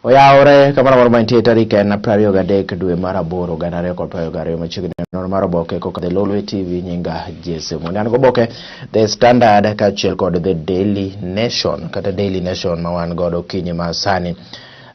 Oyawore kamoro amora mantie. Tarik en 23 dwe mar aboro 2022. Machiegni nonro mar oboke koka The Lolwe TV. Nyinga Jesse Mwende. An goboke The Standard kaachiel kod The Daily Nation kata Daily Nation ma wan godo kinyi ma sani.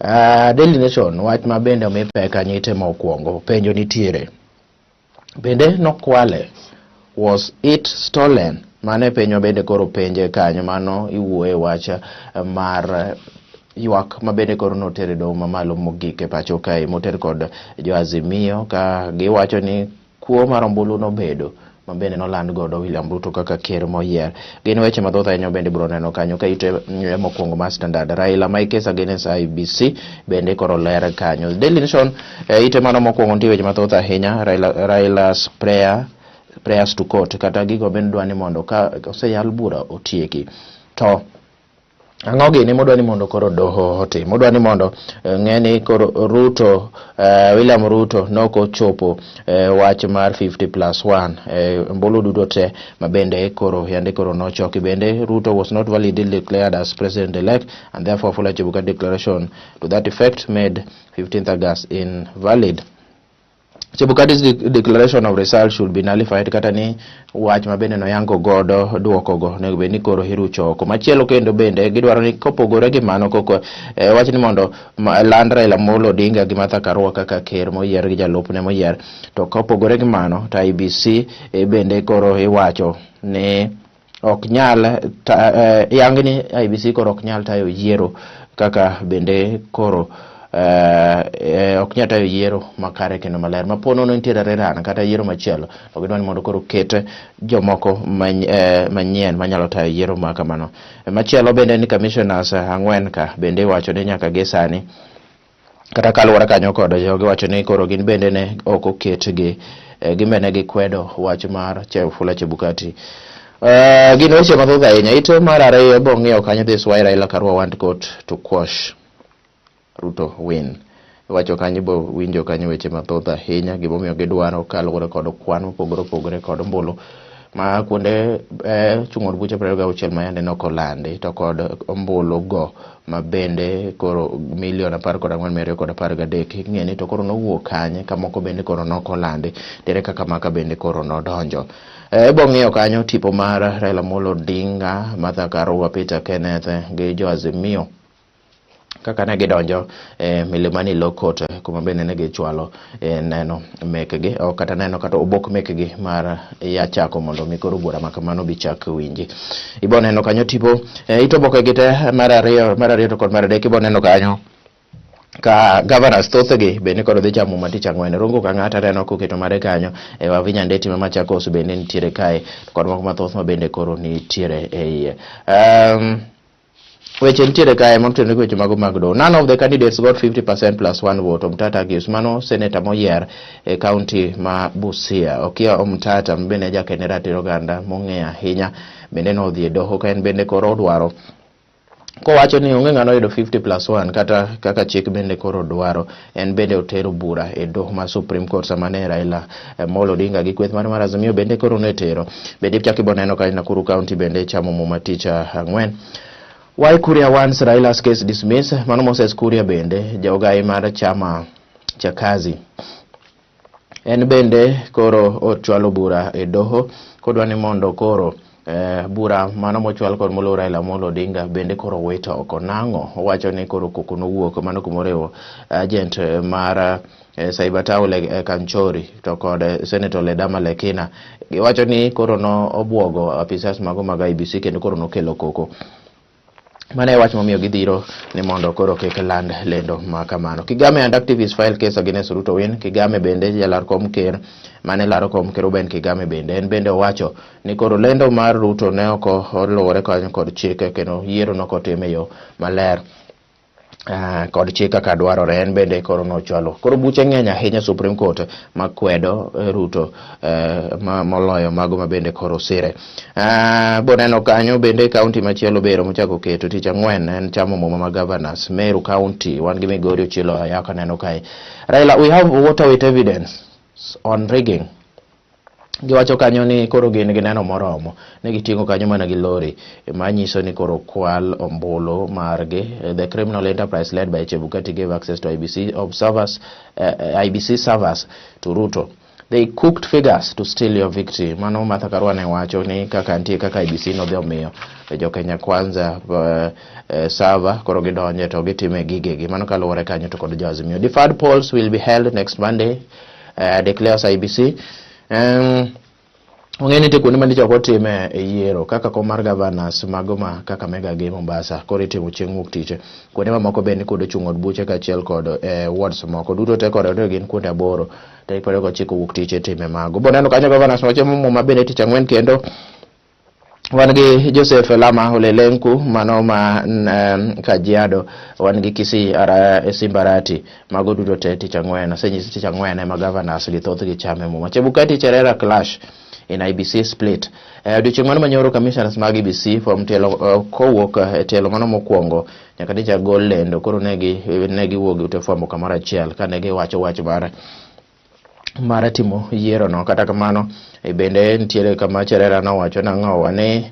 Daily Nation, wach ma bende omi pek anyite mokwongo, penjo nitiere bende nokwale, was it stolen? Mano e penjo bende koro penje kanyo. Mano iwuoye wach mar ywak ma bende koro noter e doho mamalo mogik e pacho kae, moter kod jo Azimio ka giwacho ni kuo mar ombulu nobedo ma bende noland godo William Ruto kaka ker moyier. Gin weche mathoth ahinya bende biro neno kanyo ka ite mokwongo mar Standard. Raila my case against IEBC bende koro ler kanyo. Daily Nation, ite mano mokwongo nitie weche mathoth ahinya. Raila's prayers to court, kata gigo bende dwa ni mondo ka oseyal bura otieki to ang'o gini modwa ni mondo koro doho otim. Odwa ni mondo ng'e ni koro Ruto, William Ruto nok ochopo wach mar 50 plus 1 ombulu duto te ma bende koro yande koro nochoki. Bende Ruto was not validly declared as president elect and therefore Wafula Chebukati declaration to that effect made 15th August invalid. Chebukati's declaration of results should be nullified, kata ni wach ma bende noyango godo duokogo onego bed ni koro irucho oko. Machielo kendo bende gidwaro ni kopogore gi mano koko wach ni mondo land Raila Amolo Odinga gi Martha Karua kaka ker moyier gi jalupne moyier. To kopogore gi mano to IEBC bende koro iwacho ni ok nyal yang ni IEBC koro ok nyal tayo yiero kaka bende koro ok nyal tayo yiero makare kendo maler. Ma po nono nitiere rerun kata yiero machielo, to gidwa ni mondo koro ket jomoko manyien manyalo tayo yiero ma kamano. Machielo bende ni commissioners ang'wen ka bende iwacho ni nyaka gi sani kata kaluwore kanyo kod jogi wacho ni koro gin bende ne ok oketgi, gin bende gikwedo wach mar Wafula Chebukati. Gin weche mathoth ahinya. Ite mar ariyo bo ng'iyo kanyo, this why Raila Karua want court to quash Ruto win. Iwacho kanyo, bo winjo kanyo weche mathoth ahinya gimomiyo gidwaro kaluwore kod kwan mopogore opogore kod ombulu ma kuonde chung' od buche 26 ma yande nok olandi, to kod ombulu go ma bende koro milion 14,213 ing'e ni to koro nowuok kanye, ka moko bende koro nok olandi, ere kaka maka bende koro nodonjo. Ibo ng'iyo kanyo tipo mar Raila Amolo Odinga, Martha Karua, Peter Kenneth gi jo Azimio kaka ne gidonjo e Milimani Law Court, kuma bende ne gichwalo neno mekgi o kata neno kata obok mekgi mar ya chako mondo mi koro bura ma kamano bi chak winji. Ibo neno kanyo tipo it oboke gi te mar ariyo to kod mar adek. Ibo neno kanyo ka governors thothgi bende koro dhi chamo muma tich ang'wen. Rongo Kang'ata aneno koketo mare kanyo e Wavinya Ndeti ma Machakos bende nitiere kae kod moko mathoth ma bende koro nitiere e iye. Weche nitiere kae motenore gi weche mago mag doho. None of the candidates got 50% plus one vote. Omtata argues. Mano senator moyier e county ma Busia. Okiya Omtata bende jakene ratiro oganda mong'eyo ahinya bende nodhi e doho ka en bende koro odwaro kowacho ni onge ng'ano oyudo 50 plus 1 kata kaka chik bende koro dwaro. En bende otero bura e doho mar Supreme Court sama ne Raila Amolo Odinga gi kweth mar Azimio bende koro ne tero. Bende chak ibo neno ka Nakuru County bende chamo muma tich ang'wen. Why Kuria wants Raila's case dismissed? Mano Moses Kuria bende jaogai mar chama cha Kazi. En bende koro ochwalo bura e doho kodwa ni mondo koro bura mano mochwal kod moluor Raila Amolo Odinga bende koro wito oko. Nang'o? Owacho ni koro koko nowuok mano kumoriwo agent mar Saitapia Kanchori to kod Senator Ledama Lekina. Giwacho ni koro no obwogo apisas mago mag IEBC kendo koro nokelo koko. Mano e wach momiyo gidhiro ni mondo koro kik land lendo ma kamano. Kigame and activists file case against Ruto win. Kigame bende jalar kom ker mane laro kom ker Ruben Kigame bende en bende owacho ni koro lendo mar Ruto ne ok oluwore kanyo kod chike kendo yiero ne ok otim e yo maler kod chik kaka dwarore. En bende koro nochwalo koro buche ng'eny ahinya Supreme Court makwedo Ruto moloyo mago ma bende koro sire. Boneno kanyo bende county machielo bero mochako keto tich ang'wen en chamo muma ma governors Meru County. Wan gi Migori Ochilo Ayaka neno kae. Raila, we have water with evidence on rigging. Giwacho kanyo ni koro gin gi neno moromo. Ne giting'o kanyo mana gi lori manyiso ni koro kwal ombulu margi. The criminal enterprise led by Chebukati gave access to IEBC observers, IEBC servers to Ruto. They cooked figures to steal your victory. Mano Martha Karua ne wacho ni kaka nitie kaka IEBC nodhi omiyo jo Kenya Kwanza server koro gidonje to gitime gigegi. Mano kaluwore kanyo to kod jo Azimio. Deferred polls will be held next Monday, declares IEBC. Ong'e ni nitie kuonde ma nyocha ok otime e yiero kaka kom mar governors mago ma Kakamega gi Mombasa koro itimo chieng' wuok tich. Kuonde mamoko bende kod ochung' od buche kaachiel kod wards moko duto te koriwore gin kuonde 8 tarik 29 wuok tich itime mago. Boneno kanyo governors machamo muma bende tich ang'wen kendo wan gi Joseph Lama Ole Lenku mano ma Kajiado, wan gi Kisii Simbarati, mago duto te tich ang'wen. Asenyisi tich ang'wen ema governors gi thothgi chame muma. Chebukati Cherera clash in IEBC split. Odiochieng' mano manyoro commissioners mag IEBC from tielo kowuok e tielo mano mokwongo nyaka nyocha gol lendo koro ne giwuok gi ute fwambo kamoro achiel kane giwacho wach mar timo yiero no. Kata kamano bende nitiere kama Cherera nowacho nang'owa ni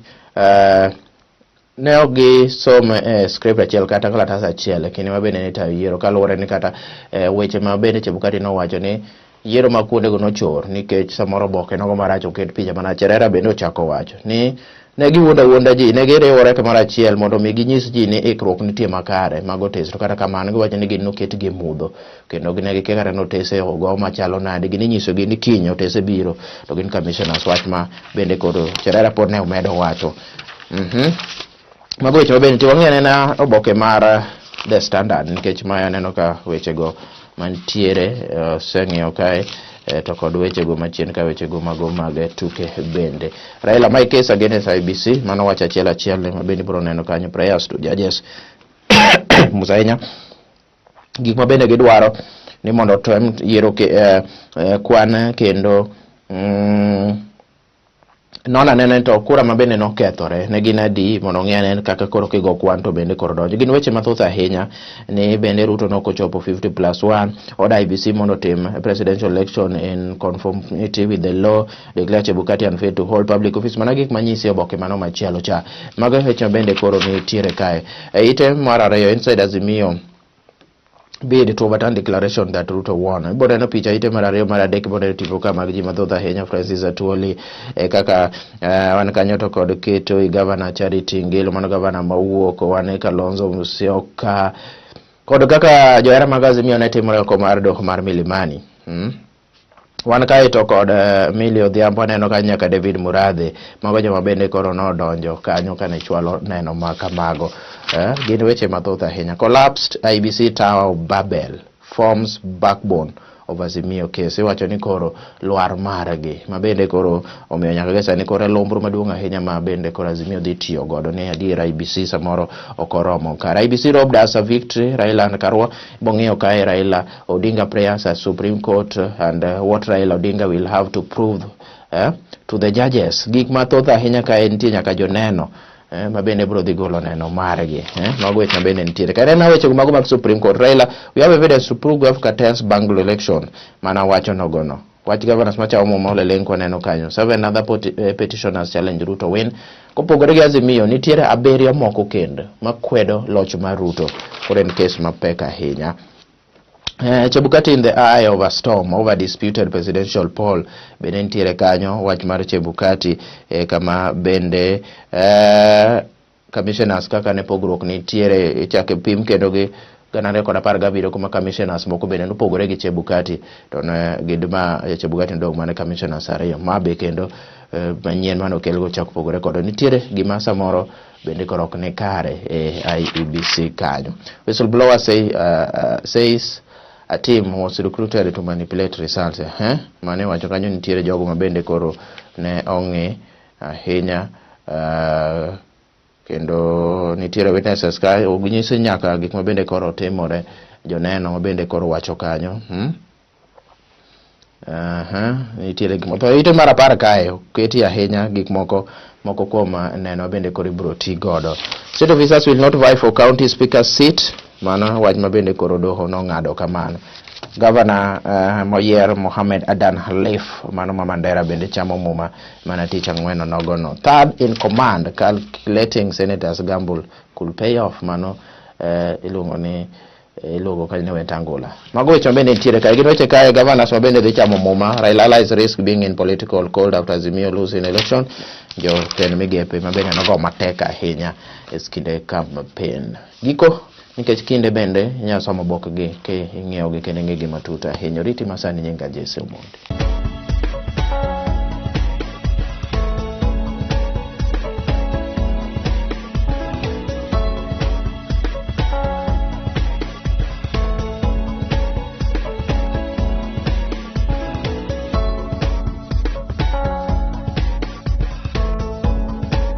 ne ok gisom e script achiel kata kalatas achiel e kinde ma bende nitayo yiero kaluwore ni kata weche ma bende Chebukati nowacho ni yiero mag kuondego nochor nikech samoro oboke nogo marach oket picha mana. Cherera bende ochako wacho ni ne giwuondo awuonda ji, ne giriwore kamoro achiel mondo mi ginyis ji ni ikruok nitie makare mag otese, to kata kamano giwacho ni gin noketgi e mudho kendo ne gikia kata ni otese ogo machalo nade. Gin inyisogi ni kiny otese biro to gin commissioners, wach ma bende koro Cherera pod ne omedo wacho. Mago weche mabende nitie. Wang'i anena oboke mar The Standard nikech mae aneno ka wechego mantiere oseng'iyo kae to kod wechego machien ka wechego mago mag tuke bende. Raila, my case against IEBC, mano wach achiel achiel ma bende ibiro neno kanyo. Prayers to judges Musa gik ma bende gidwaro ni mondo otem yiero kwan kendo non anene to kura ma bende nokethore ne gin adi mondo ong'i ane kaka koro kigo kwan to bende koro donjo. Gin weche mathoth ahinya ni bende Ruto nokochopo 50 plus 1 order IEBC mondo otim presidential election in conformity with the law, declare Chebukati unfit to hold public office. Mana gik manyisi oboke mano machielo cha. Mago e weche ma bende koro nitiere kae. E ite mar ariyo, inside Azimio bid to overturn declaration that Ruto won. Ibiro neno picha ite mar ariyo, mar adek ibiro neno tipo ka mag ji mathoth ahinya, Francis Atwoli kaka wan kanyo to kod Kitui Governor Charity Ngilu, mano governor mawuok, wan Kalonzo Musyoka kod kaka johera mag Azimio ne timore oko mar doho mar Milimani. Wan kae to kod Millie Odhiambo, aneno ka nyaka David Murathe, mago joma bende koro nodonjo kanyo kane chwalo neno ma kamago. Gin weche mathoth ahinya. Collapsed IEBC Tower of Babel forms backbone of Azimio case. Iwacho ni koro lwar margi ma bende koro omiyo nyaka gi sani koro e lumbru maduong' ahinya ma bende koro Azimio dhi tiyo godo ni adier IEBC samoro ok oromo kare. IEBC robbed us a victory, Raila and Karua. Bong'iyo kae Raila Odinga prayers at Supreme Court and what Raila Odinga will have to prove to the judges. Gik mathoth ahinya kae nitie nyaka joneno ma bende biro dhi golo neno margi. Mago weche ma bende nitiere. Ka neno weche mago mag Supreme Court, Raila, we have evidence to prove Africa tense bungled election. Mana wacho nogono. Wach governors machamo muma Ole Lenku aneno kanyo. Seven other petitioners challenge Ruto win. Kopogore gi Azimio, nitiere abiriyo moko kendo makwedo loch mar Ruto. Koro en kes mapek ahinya. Chebukati in the eye of a storm over disputed presidential poll bende nitiere kanyo wach mar Chebukati kama bende commissioners kaka ne pogruok nitiere ichake pim kendo gi 2017 kuma commissioners moko bende nopogore gi Chebukati to ne gidma Chebukati nodong' mana commissioners ariyo ma be kendo manyien mane okelgo chak pogore kode nitiere gima samoro bende koro ok ni kare e IEBC kanyo. Whistleblower says a team was recruited to manipulate results. Eh? Mane wacho kanyo nitiere jogo ma bende koro ne ong'i ahinya kendo nitiere witnesses ka ginyiso nyaka gik ma bende koro timore, joneno ma bende koro wacho kanyo. Aha, nitiere gik moko. Ite mar 10 kae oketi ahinya gik moko moko kuom neno bende koro ibiro ti godo. State officers will not vie for county speaker's seat. Mano wach ma bende koro doho nong'ado kamano. Gavana moyier Mohamed Adan Khalif mano ma Mandera bende chamo muma mana tich ang'wen onogono. Third in command calculating senators gamble could pay off mano iluongo ni iluongo kanyo ni Wetangula. Mago weche mabende nitiere kae. Gin weche kae governors mabende dhi chamo muma. Raila allies risk being in political cold after Azimio lose in election. Jotend migepe mabende nogo matek ahinya e kinde campaign. Giko nikech kinde bende inyalo somo oboke gi ki ing'iewo gi kendo ing'e gi matut ahinya. Oriti masani nyinga Jesse Omondi.